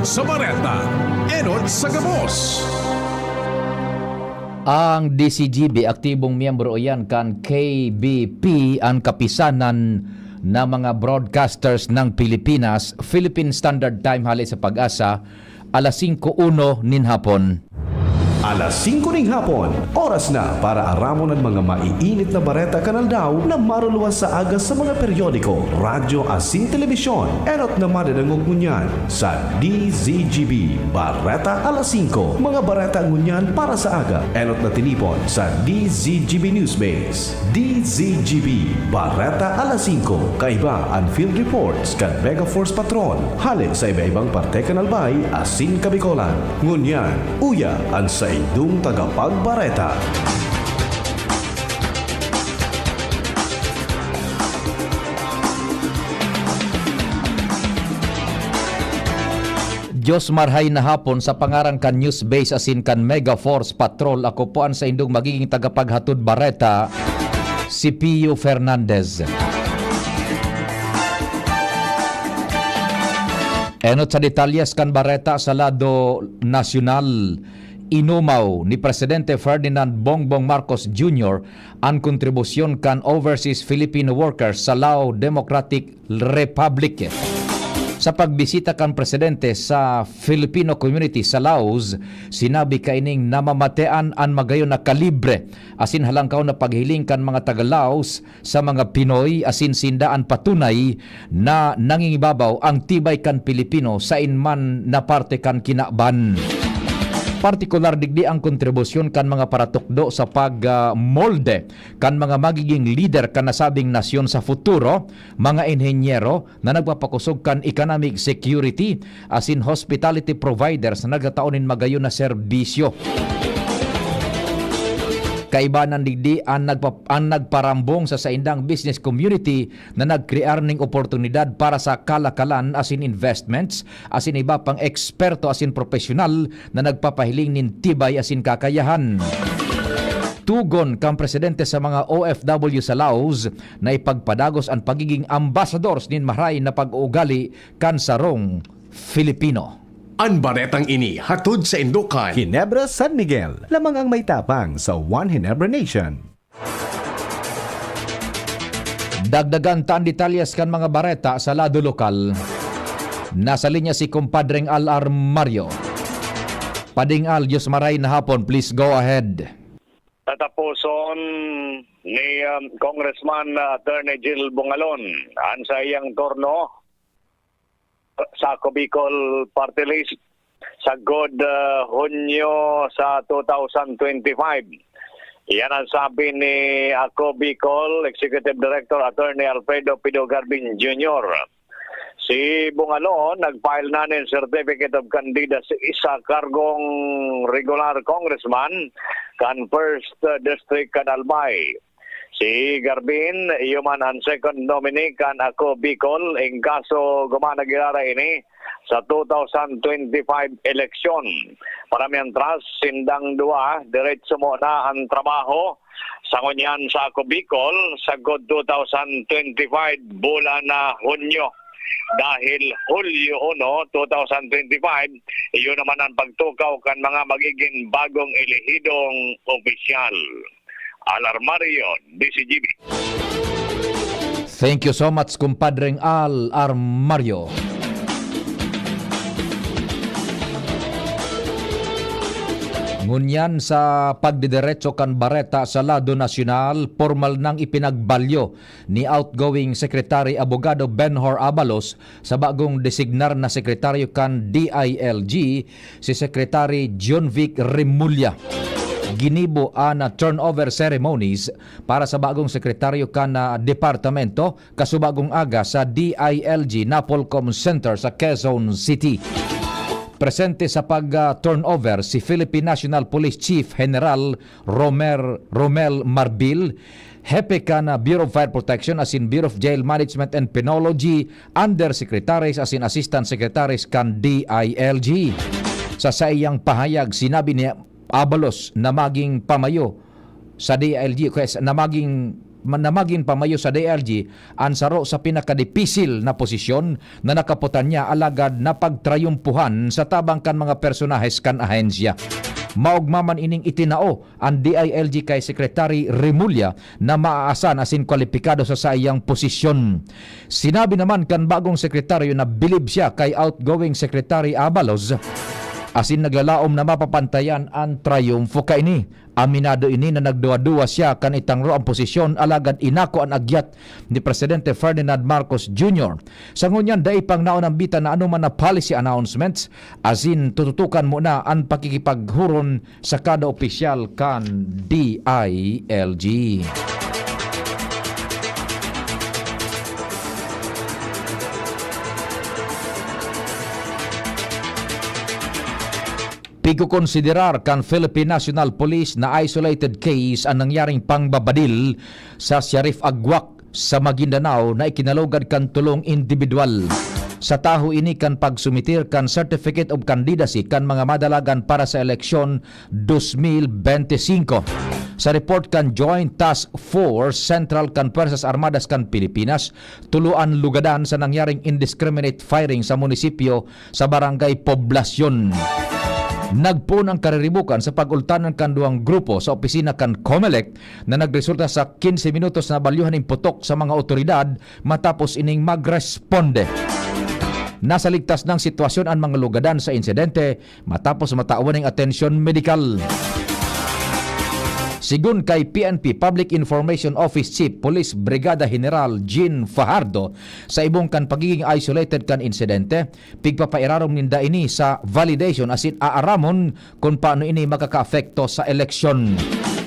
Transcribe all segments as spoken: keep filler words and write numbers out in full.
Sa bareta, enot sa gabos. Ang D Z G B, aktibong miyembro iyan kan K B P, an kapisanan na mga broadcasters ng Pilipinas, Philippine Standard Time hale sa PAGASA, alas singko uno nin hapon. Alas singko ning hapon, oras na para aramon an mga maiinit na bareta kan aldaw na maruluwas sa aga sa mga periodiko, radyo asin telebisyon. Enot na madadangog ngunyan sa D Z G B Bareta alas singko. Mga bareta ngunyan para sa aga, enot na tinipon sa D Z G B Newsbase. D Z G B Bareta alas singko, kaiba an field reports kan Mega Force Patrol hale sa iba-ibang parte kan Albay asin Kabicolan. Ngunyan, uya an saindong tagapagbareta. Diyos marhay na hapon. Sa pangaran kan Newsbase asin kan Mega Force Patrol, ako po an saindong magiging tagapaghatod bareta, si Pio Fernandez. Enot sa detalyes kan bareta sa lado nasyonal, inumaw ni Presidente Ferdinand Bongbong Marcos Junior an kontribusyon kan overseas Filipino workers sa Lao Democratic Republic. Sa pagbisita kan presidente sa Filipino community sa Laos, sinabi kaining namamatean an magayon na kalibre asin halangkaw na paghiling kan mga taga-Laos sa mga Pinoy asin sinda an patunay na nangingibabaw ang tibay kan Pilipino sain man na parte kan kinaban. Partikular digdi ang kontribusyon kan mga paratukdo sa pag, ah, molde kan mga magiging lider kan nasabing nasyon sa futuro, mga inhenyero na nagpapakosog kan economic security asin hospitality providers na nagtatao nin magayon na serbisyo. Kaibanan digdi an nagpa-, an nagparambong sa saindang business community na nagkrear ning oportunidad para sa kalakalan asin investments asin iba pang eksperto asin propesyonal na nagpapahiling nin tibay asin kakayahan. Tugon kan presidente sa mga O F W sa Laos na ipagpadagos an pagiging ambasadores nin maray na pag-uugali kan sarong Filipino. An baretang ini hatod saindo kan Ginebra, San Miguel, lamang ang may tapang sa One Ginebra Nation. Dagdagan ta an detalyes kan mga bareta sa lado lokal. Nasa linya si Kumpadreng Al Armario. Pading Al, Diyos maray na hapon, please go ahead. Tataposon ni, um, Congressman, uh, Attorney Jill Bungalon an saiyang turno sa Ako Bicol Party List sagod, uh, Hunyo sa two thousand twenty-five. Iyan ang sabi ni Ako Bicol Executive Director Attorney Alfredo Pido Garbin Junior. Si Bungalon nag-file na nin Certificate of Candidacy sa kargong regular congressman kan First District kan Albay. Si Garbin, iyo man an second nominee kan Ako Bicol, in kaso gumana giraray ini sa two thousand twenty-five eleksyon. Para mientras, sindang duwa, diretso mo na an trabaho sa ngunyan sa Ako Bicol, sagkod two thousand twenty-five, bulan na Hunyo. Dahil Hulyo uno, two thousand twenty-five, iyon naman ang pagtukaw kan mga magiging bagong elehidong opisyal. Al Armario, D Z G B. Thank you so much, Kumpadreng Al Armario. Ngunyan sa pagdidiretso kan bareta sa lado nasyonal, pormal nang ipinagbalyo ni outgoing Secretary Abogado Benhur Abalos sa bagong designar na sekretaryo kan D I L G, si Secretary John Vic Remulla. Ginibo an turnover ceremonies para sa bagong sekretaryo kan, ah, departamento kasubagong aga sa D I L G Napolcom Center sa Quezon City. Presente sa pag, ah, turnover si Philippine National Police Chief General Romer, Romel Marbil, hepe kan, ah, Bureau of Fire Protection asin Bureau of Jail Management and Penology, Undersecretaries asin Assistant Secretaries kan D I L G. Sa saiyang pahayag, sinabi ni Abalos na maging pamayo sa D I L G, kaya sa, na maging ma-, na magin pamayo sa D I L G an saro sa pinakadipisil na posisyon na nakaputan niya, alagad napagtrayumpuhan sa tabang kan mga personahes kan ahensya. Maogma man ining itinao an D I L G kay Secretary Remulla na maaasan asin kwalipikado sa saiyang posisyon. Sinabi naman kan bagong sekretaryo na bilib siya kay outgoing Secretary Abalos asin naglalaom na mapapantayan an trayumfo kaini. Aminado ini na nagduwa-duwa siya kan itangro ang posisyon, alagad inako an agyat ni Presidente Ferdinand Marcos Junior. Sa ngunyan, dai pang naunambitan na anoman na policy announcements, asin tututukan muna an pakikipaghuron sa kada opisyal kan D I L G. Pigkokonsiderar kan Philippine National Police na isolated case an nangyaring pangbabadil sa Sheriff Aguac sa Maguindanao na ikinalugad kan tolong indibidwal. Sa taho ini kan pagsumitir kan Certificate of Candidacy kan mga madalagan para sa eleksyon dos mil benti singko. Sa report kan Joint Task Force Central kan Puwersas Armadas kan Pilipinas, tulo an lugadan sa nangyaring indiscriminate firing sa munisipyo sa Barangay Poblacion. Nagpoon ang kariribukan sa pag-ultanan kan duwang grupo sa opisina kan Comelec na nagresulta sa kinse minutos na balyuhan nin putok sa mga otoridad matapos ining magresponde. Nasa ligtas ng sitwasyon an mga lugadan sa insidente matapos matawan ning atensyon medikal. Sigon kay P N P Public Information Office Chief Police Brigada General Jean Fajardo, sa ibong kan pagiging isolated kan insidente, pigpapairarom ninda ini sa validation asin aaramon kun paano ini makakaapekto sa eleksyon.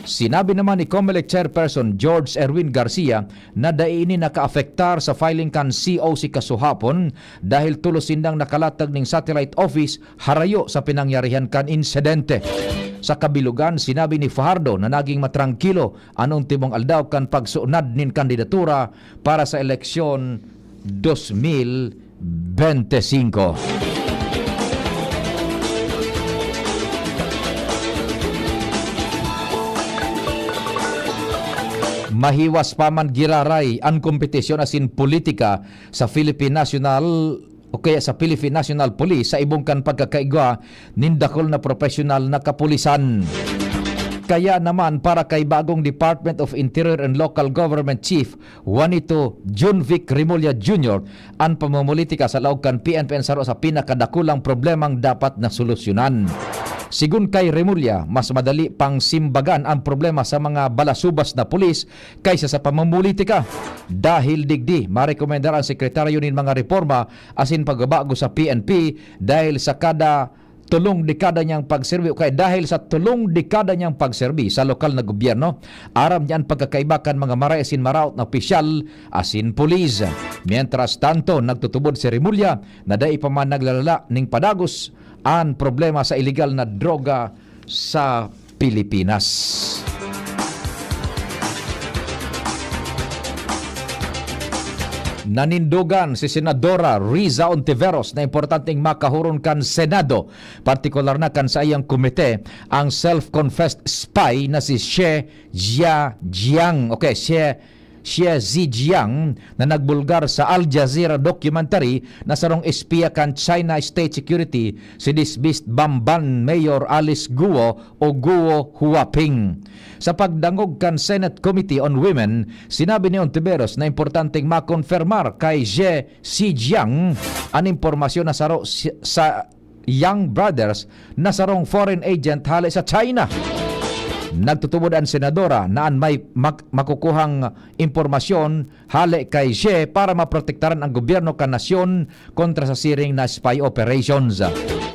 Sinabi naman ni Comelec Chairperson George Erwin Garcia na dai ini nakaapektar sa filing kan C O C kasuhapon dahil tolos sindang nakalatag ning satellite office harayo sa pinangyarihan kan insidente. Sa kabilogan, sinabi ni Fajardo na naging matrangkilo an ultimong aldaw kan pagsunad nin kandidatura para sa eleksyon dos mil bente singko. Mahiwas pa man giraray an kompetisyon asin politika sa Philippine National o kaya sa Philippine National Police sa ibong kan pagkakaigwa nin dakul na propesyonal na kapulisan. Kaya naman, para kay bagong Department of Interior and Local Government Chief Juanito Junvic Remulla Junior, an pamumulitika sa laog kan P N P an saro sa pinakadakulang problemang dapat na solusyonan. Sigon kay Remulla, mas madali pang simbagan ang problema sa mga balasubas na pulis kaysa sa pamumulitika. Dahil digdi, marekomendar ang sekretaryo nin mga reforma asin pagbabago sa P N P dahil sa kada tolong dekada niyang pagserbi o kaya dahil sa tolong dekada niyang pagserbi sa lokal na gobyerno, aram niya an pagkakaiba kan mga maray asin maraot na opisyal asin pulis. Mientras tanto, nagtutubod si Remulla na dai pa man naglalala ning padagos an problema sa iligal na droga sa Pilipinas. Nanindogan si Senadora Riza Ontiveros na importanteng makahuron kan Senado, partikular na kan saiyang komite, ang self-confessed spy na si Xie Jia-, Jiang. Okay, Xie, Xie Zijiang na nagbulgar sa Al Jazeera documentary na sarong espiya kan China State Security, si dismissed Bamban Mayor Alice Guo o Guo Huaping. Sa pagdangog kan Senate Committee on Women, sinabi ni Ontiveros na importanteng makonfirmar kay Xie Zijiang an impormasyon na saro si-, sa Yang Brothers na sarong foreign agent hale sa China. Nagtutubod an senadora na an may mak-, makukuhang impormasyon hale kay Xie para maprotektaran ang gobyerno kan nasyon kontra sa siring na spy operations.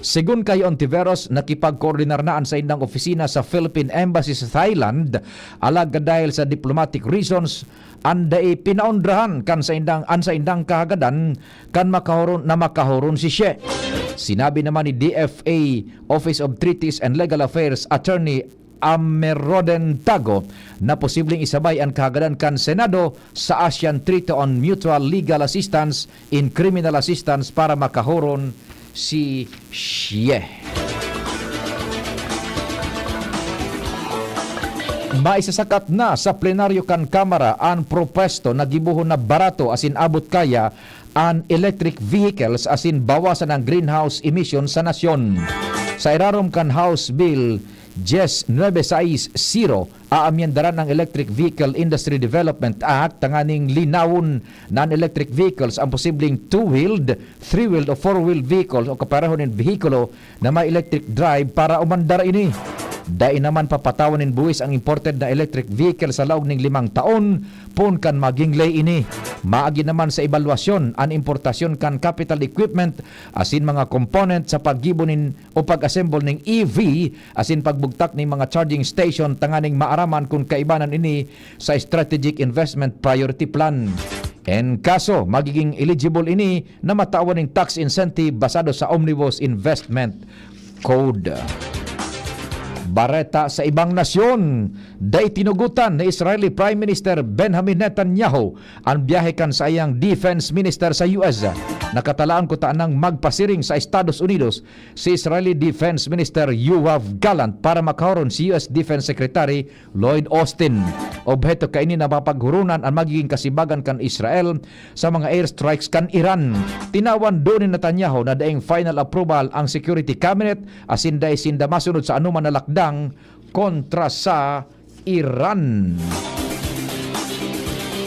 Segun kay Ontiveros, nakipagkoordinar na an saindang opisina sa Philippine Embassy sa Thailand, alagad dahil sa diplomatic reasons, an dai pinaondrahan kan saindang, an saindang kahagadan kan makahuron, na makahuron si Xie. Sinabi naman ni D F A Office of Treaties and Legal Affairs Attorney Ameroden Tago na posibleng isabay an kahagadan kan Senado sa ASEAN Treaty on Mutual Legal Assistance in Criminal Assistance para makahuron si Xie. Maisasakat na sa plenaryo kan Kamara an propuesto na gibohon na barato asin abot kaya an electric vehicles asin bawasan ang greenhouse emission sa nasyon. Sa irarom kan House Bill diyes nuebe sais siro, aamyendaran ang Electric Vehicle Industry Development Act tanganing linawon na an electric vehicles ang posibleng two-wheeled, three-wheeled o four-wheeled vehicles o kapareho nin behikulo na may electric drive para umandar ini. Dai naman papatawan nin buwis ang imported na electric vehicle sa laog ning limang taon, poon kan maging ley ini. Maagi naman sa ebalwasyon an importasyon kan capital equipment asin mga component sa paggibo nin o pag-assemble ning E V asin pagbugtak ning mga charging station tanganing maaraman kun kaibanan ini sa Strategic Investment Priority Plan. En kaso, magiging eligible ini na matawan ning tax incentive basado sa Omnibus Investment Code. Bareta sa ibang nasyon, dai tinugotan ni Israeli Prime Minister Benjamin Netanyahu an biyahe kan saiyang defense minister sa U S. Nakatalaan kutanang magpasiring sa Estados Unidos si Israeli Defense Minister Yoav Gallant para makaoron si U S Defense Secretary Lloyd Austin. Obheto kaini na mapaghurunan an magiging kasibagan kan Israel sa mga airstrikes kan Iran. Tinawan duon ni Netanyahu na daing final approval ang Security Cabinet asin dai sinda masunod sa anoman na lakdang kontra sa Iran.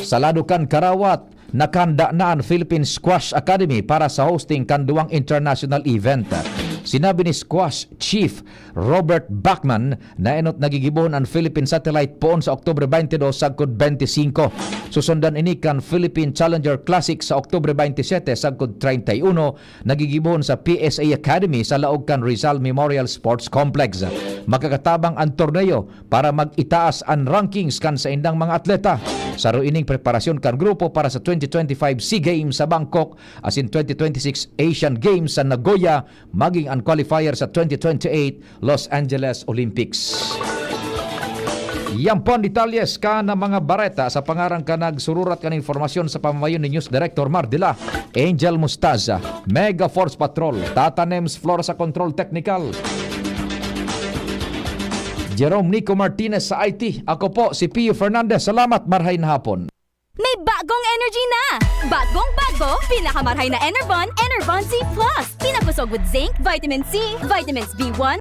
Sa lado kan karawat, nakahanda na an Philippine Squash Academy para sa hosting kan duwang international event. Sinabi ni Squash Chief Robert Bachman na enot na gigibohon an Philippine Satellite poon sa Oktubre twenty-two sagkod twenty-five. Susundan ini kan Philippine Challenger Classic sa Oktubre twenty-seven sagkod treinta y uno na gigibohon sa P S A Academy sa laog kan Rizal Memorial Sports Complex. Makakatabang an torneo para mag-itaas an rankings kan saindang mga atleta. Saro ining preparasyon kan grupo para sa twenty twenty-five SEA Games sa Bangkok asin twenty twenty-six Asian Games sa Nagoya, maging an qualifier sa twenty twenty-eight Los Angeles Olympics. Yan po ang detalyes kan mga bareta sa pangaran kan nagsururat kan impormasyon sa pamamayo ni News Director Mar de la Angel Mostaza, Mega Force Patrol, Tata Nems Flora sa Control Technical, Jerome Nico Martinez sa I T. Ako po si Pio Fernandez. Salamat, marhay na hapon. May bagong energy na! Bagong bago, pinakamarhay na Enervon, Enervon C plus. Pinakusog with zinc, vitamins C, vitamins B one,